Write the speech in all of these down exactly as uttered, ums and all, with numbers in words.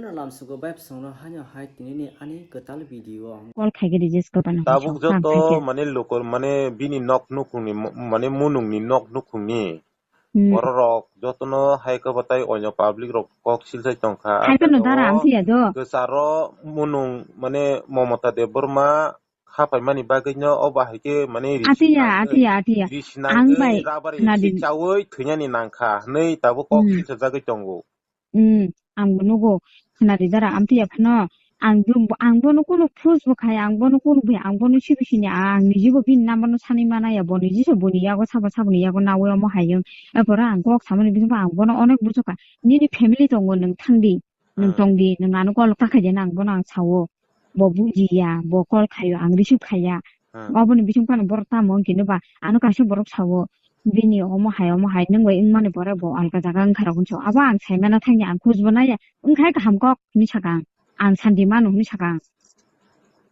Lamsugo bai bwswngno haino hai tinini ani kwtal video. Call khaigwi rijis ko bana. Tabuk joto mane lokol mane bini nok nukhungni mo-, mane munungni nok nukhungni Hmm. bororok jotono hai khe batai oino public rok kok silsai tongkha. Hai phano dara ang thwiya do. Kwcharo munung mane Momota Debbarma khapaimani bagwino o bahai khe mane risi Atiya, nangwi, atiya, atiya. risi Ang nangwi bai rabari khwnadi. si chawi thwinani nangkha hwnwi tabuk kok Hmm. silsajagwi tongo. Hmm, ang bo nugo, khwnadi dara, amtwi ya phano, ang bo, ang bono kunu force bo khai, ang bono kunu bui, ang bono sibi sini, ang niji bo bini number no sanwi mana ya, bo niji se boni yago sabo, saboni yago nawi omo hayung. Epora ang kok samani bisingbo ang bono onek buchukha. Nini family tongo, nwng thangdi, nwng Hmm. tongdi, nwng ano call ta khaidi, ang bono ang sao. Bo bujiya, bo call khaio, ang receive khaiya. Hmm. Oboni bising phano borok tamo wng khe ba, ano kaisa borok sao, bini omo hai, omo hai, nwng bai wngmani pore bo alka jaga wngkha rok hinwi sao. Abo ang saimano thangya, ang khujbo naiya, wngkhai kaham kok hinwi sakha ang, ang santi mano hinwi sakha ang.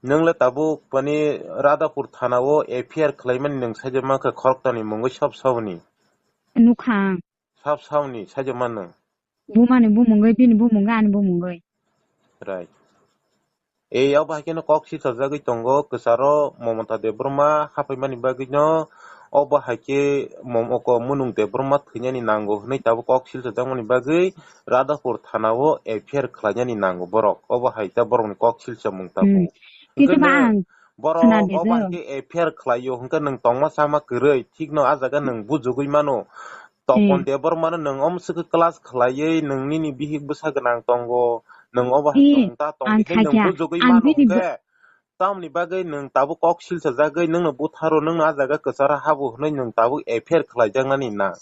Nwng le tabuk mani Radhapur thana o F I R khlaimani nwng saijak mankha khorokthani mungwi sob soboni. Nukha ang. Sab sauni saijak mano. Bumani bumungwi, bini bumungwi, ani bumungwi. Right. Ei, abo hai kheno kok silchajagwi tongo, kwcharo Momota Debbarma haphaimani bagwino, obo hai khe Mom-, oko Munung Debbarma thwinani nango hwnwi tabuk kok silchajakmani bagwi Radhapur thana o F I R khlainani nango borok. Obo hai ta borokni kok silchamung tabuk. Hmm. Hwnkhe Kisa ba nwng ang borok khna obo dido. Hai khe F I R khlaio, hwnkhe nwng tongma chama kwrwi, thikno a jaga nwng bujugwi mano. Topon Eh. Debbarmano nwng omswkhe class khlaiwi nwng nini bihik bwsa gwnang tongo, nwng obo hai Eh, tong ta tong ang khe nwng khakya. Bujugwi Ang mano bini hwnkhe, tamoni bagwi nwng tabuk kok silchajagwi nwngno butharo, nwngno a jaga kwcharo habo hwnwi nwng tabuk F I R khlaijaknani na?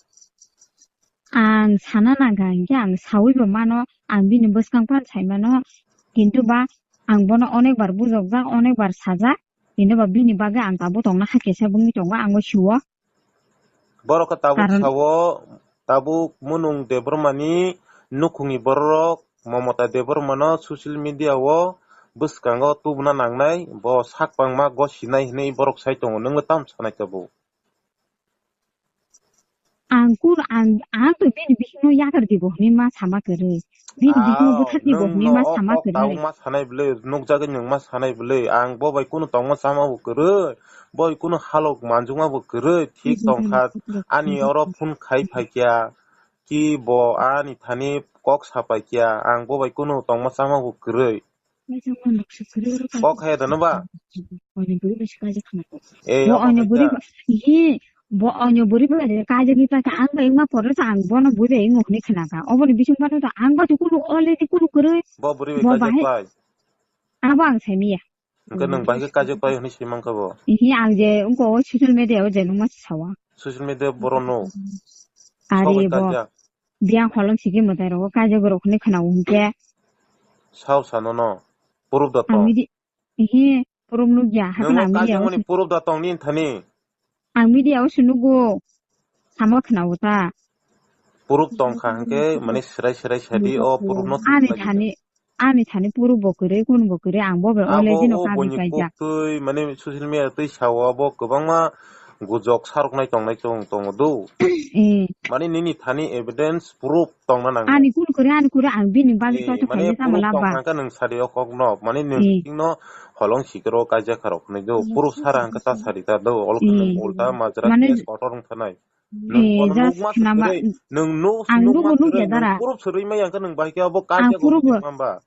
Ang sana nangkha hinkhe ang sawibo mano, ang bini bwskang phano saimano, kintu ba ang bono onek bar bujokjak, onek bar sajak, kintu ba bini bagwi ang tabuk tongna hakhe se bungwi tongo, ang o siwo. Borok khe tabuk Karon sao, tabuk Munung Debbarmani nukhungni bororok Momota Debbarmano social media o bwskango tubuna nangnai, bo sak bangma gosinai hwnwi borok sai tongo, nwngno tamo sanai tabuk? Ang kun, ang, ang to bini bihikno yakar dibo hwnwi ma sama kwrwi. Bini bihikno bwthar dibo hwnwi ma sama kwrwi. Nwng no o kok tabuk ma sanai bwlwi, nukjagwi nwng ma sanai bwlwi, ang bo bai kunu tongma chama bo kwrwi, bo bai kunu halok manjukma bo kwrwi, thik tongkha. Ani oro phone khai phaikya, ki bo ani thani kok sapaikya, ang bo bai kunu tongma chama bo kwrwi. Kok hai da no ba? Eh, bo oino buri ba, hi, bo oino buri ba de kaijak ni ta ang bai ma pore ta ang bono bui bai ngo ni khna ka. Oboni bising pano ta ang ba tu kunu already kunu kwrwi. Bo buri bai kaijak pai. Abo ang sai miya. Engke nung bai kaijak pai hwnwi swi mankha bo. Hi ang je engko social media o je nung ma sawa. Social media boro no. Are bo. Biang holong sigi mwtai rogo kaijak rok hwnwi khna hwnkhe. Sao sano no. Proof da to. Ang midi, ehe, proof nukya, hakhe ang media o se proof da tong ni thani. Ang media o se nugo. Samo khna uta. Proof tong kha hwnkhe, mane, serai serai sadi o proof no. Ani thani, ani thani proof bo kwrwi, kun bo kwrwi, ang bo bai already no kabi kaijak. Twi, mane, social media twi sao abo kwbangma gujok saroknai tongnai chong tongo do. Mane nini thani evidence proof tongna nango. Ani kun kore, ani kore, ang bini bagwi to to khaina tamo laba. Hangka nung sadi o kok no, mane nung sing no holong sikro kaijak kharok nai do. Proof sara hangka ta sadi ta do, ol nung ulta majra case kotor wng thanai. Nung kono nukma suri, nung nuk, ang nukma nugo suri, nukya dara. Proof suri mai hangka nung bai khe abo kaijak mamba.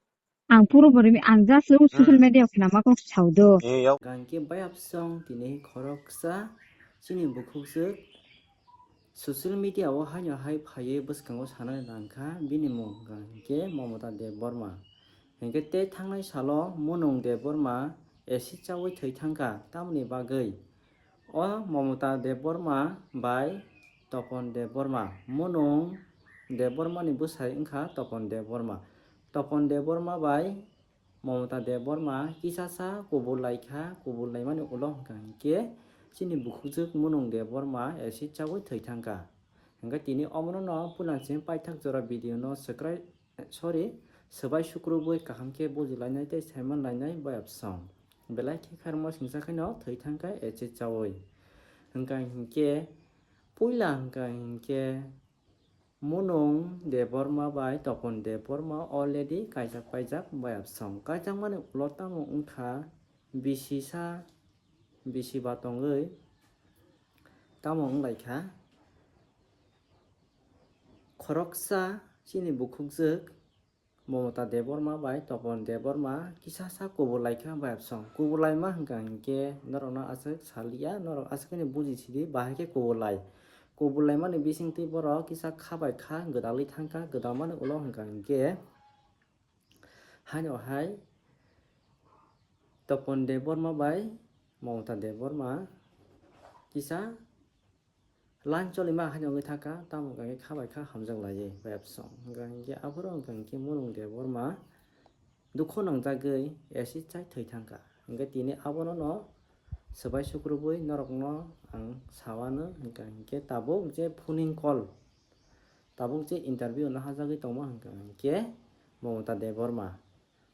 Ang puro bo rimi, ang just o social media o khnama kok sao do. Hingke bayapsong tini khoroksa chini bukhukjwk social media o haino hai phaiwi bwskango sana nangkha, bini mung hingke Momota Debbarma. Hingke tei thangnai salo Munung Debbarma acid chawi thwi thangkha, tamoni bagwi. O Momota Debbarma bai Topon Debbarma. Munung Debbarmani bwsai wngkha Topon Debbarma. Topon Debbarma bai Momota Debbarma kisasa kubul laikha, kubul laimani ulo hwnkha hinkhe chini bukhukjwk Munung Debbarma acid chawi thwi thangkha. Hingkhe tini omono no puila chini paithak jora video no subscribe, sorry, swbai sukrubwi kaham khe buji lainai tei saiman lainai bayapsong. Belai khe kharmo singsa khaino thwi thangkha acid chawi. Hwnkha hinkhe, puila hwnkha hinkhe, Munung Debbarma bai Topon Debbarma already kaijak paijak bayapsong. Kaijakmani ulo tamo wngkha, bisisa, bisi ba tongwi tamo wnglaikha. Khoroksa chini bukhukjwk Momota Debbarma bai Topon Debbarma kisa sa kubulaikha bayapsong. Kubulaima hwnkha hinkhe norokno aswk salia, norok aswk khe buji sidi, bahai khe kubulai. Kubulaimani bisingtwi borok kisa khabai kha, gwdalwi thangkha, gwdalmani ulo hwnkha hinkhe haino hai Topon Debbarma bai Momota Debbarma kisa Line cholima haino wngwi thangkha, tamo hwnkha khe kha bai kha hamjak laiwi bayapsong. Hwnkha hinkhe aphuru hwnkha hinkhe Munung Debbarma dukhu nangjagwi acid chai thwi thangkha. Hinkhe tini abono no swbai sukrubwi norokno ang sawano, hwnkha hinkhe tabuk je phoning call, tabuk je interview no hajagwi tongma hwnkha hinkhe Momota Debbarma.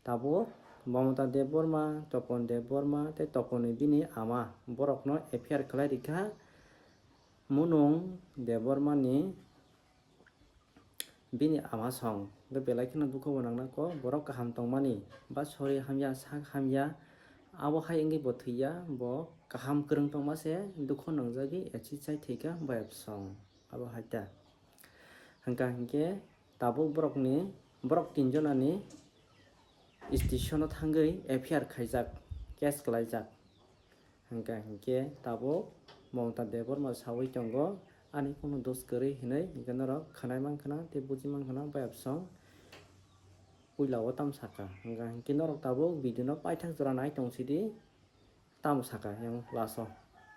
Tabuk Mamata Debbarma, Topon Debbarma tei Toponni bini ama borokno F I R khlai rikha. Munung Debbarmani bini ama song. Hwnkhe belai kheno dukhu bo nangna kok, borok kaham tongmani ba sori hamya, sak hamya, abo hai wngwi bo thwiya, bo kaham kwrwng tongma se dukhu nangjagwi acid chai thwikha bayapsong. Abo hai ta. Hwnkha hinkhe tabuk borokni, borok tinjonani stationo thangwi F I R khaijak, case kwlaijak. Hwnkha hinkhe tabuk Mamata Debbarma sawi tongo, ani kunu dos kwrwi hinwi hinkhe norok khwnai mankhwna tei buji mankhwna bayapsong puila o tamo sakha. Hwnkha hinkhe norok tabuk video no paithak jora nai tong sidi. Tamo saka yang last o.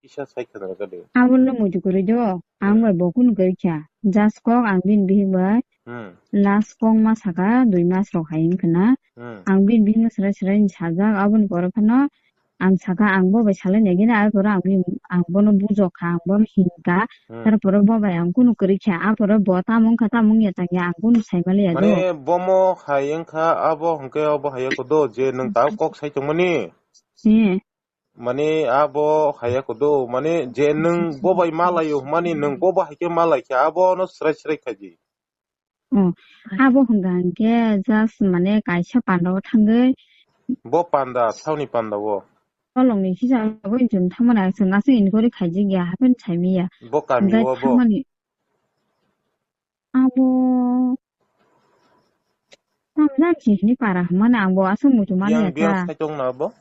Kisa sai khwna rwgadi. Abo no muitu kwrwi do. Ang bai bo kunu kwrwi kha. Just kok ang bini bihik bai Hmm. Last kok ma saka dui mas rok hai wngkha na. Hmm. Ang bini bihik no swrai swrai ni sajak, aboni pore phano ang saka ang bo bai salai nai gini, aboni pore ang bini, ang bono bujok kha, ang bono him kha. Hmm. Tarpore bo bai ang kunu kwrwi kha, a pore bo tamo wngkha, tamo wngya tang ya, ang kunu sai mali ya do. Mane bomo hai wngkha, abo hwnkhe abo hai ya do je nwng ta kok sai tongmani. Hmm. Mane abo haya kodo, mane je nwng bo bai malaio, mane nwng bo bai khe malai khe, abono srai srai khaji. Oh, abo hwnka hinkhe just mane kaisa panda o thangwi. Bo panda, sauni panda o. Kolongni kisa abo inchun thangmani aswk aswk inquiry khaijak ya, hapheno saimanya. Bo kami o bo. Thangmani. Abo tamo jani se hini para hwnmani ang bo aswk muitu manya ta. Yang biya sai tong na bo?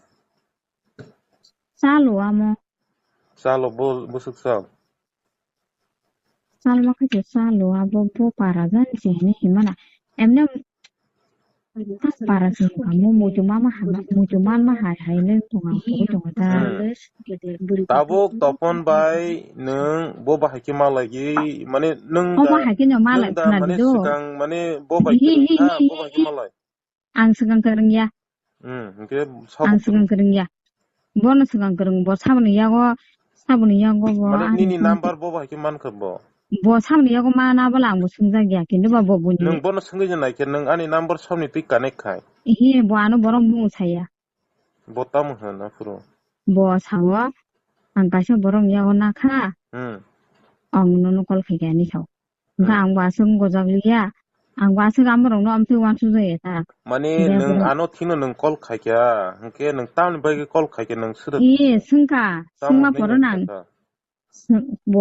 Chalo amo. Chalo bo, bwswk chal. Chal ma khe chalo abo bo para jani se hini himana. Emne Para se wngkha, mo muitu mama hai, muitu mama hai hai le tongo, tongwi tongo ta. Hmm. Tabuk Topon bai nwng bo bahai khe malai gwi, mane nwng da, nwng da mane swkang mane bo bai kwrwng kha, bo bahai khe malai. Ang swkang kwrwng ya. Hmm, hwnkhe ang swkang kwrwng ya. Bono swkang kwrwng, bo saboni yago, saboni yago bo. Mane nini number bo bahai khe mankha bo? Bo saboni yago mana bwla ang bo swngjak ya, kintu ba bo buini. Nwng bono swngwi nai khe nwng ani number saboni twi connect khai? Hi, bo ano borok mung saya. Bo tamo hwn aphuru? Bo sao, ang kaisa borok yago nakha. Hmm. Ang nono call khai khe ani sao. Hwnkhe hmm. Ang bo aswk gojak liya. Ang bo aswk amorokno amtwi uansuk jaya ta. Mane nwng ano thino nwng call khaikha, hwnkhe nwng tamni bagwi call khaikha nwng swrwk? Ee, swngkha. Swngma phoro nang. Bo